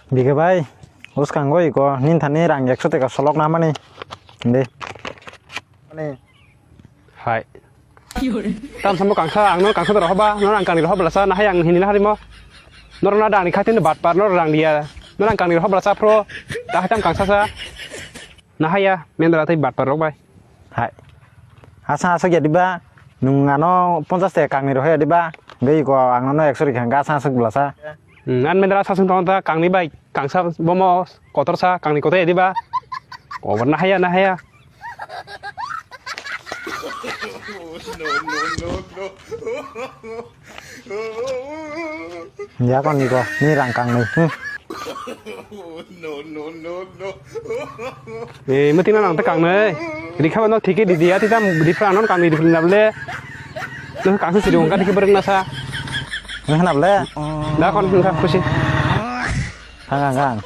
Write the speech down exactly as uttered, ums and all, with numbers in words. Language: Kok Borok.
Bike bai, uskango iko, nini thani rang ekso teka solok na mani. Hindi. Mani. Hai. Tam sambo kangsa, ang no kangsa dara hoba, no rang kangni hoba lasa, nahai ang hini naharimo. Nor na dang ni khatin bat par, nor rang dia. No rang kangni hoba lasa pro, tahai tam kangsa sa. Nahaya, mendra thai bat par rok bai. Hai. Asa asa ya diba, nung ano ponchas teka kangni rohaya diba, gei ko ang no ekso rikha, asa asa gulasa. Hmm, an mendra asa sung tong ta kangni bai, kangsa bomo kotor sa, kangni kotor ya diba. Kotor nahaya, nahaya. Ya kon ni ko, ni rang kang ni. Hmm. Eh, mati na nang ta kang ni. Rikha no thike di dia, ti tam di pra non kang ni di pra nable. No kang si di wong ka di ke bereng nasa. Ni hanap le. Da kon nang khusi. Hang hang hang.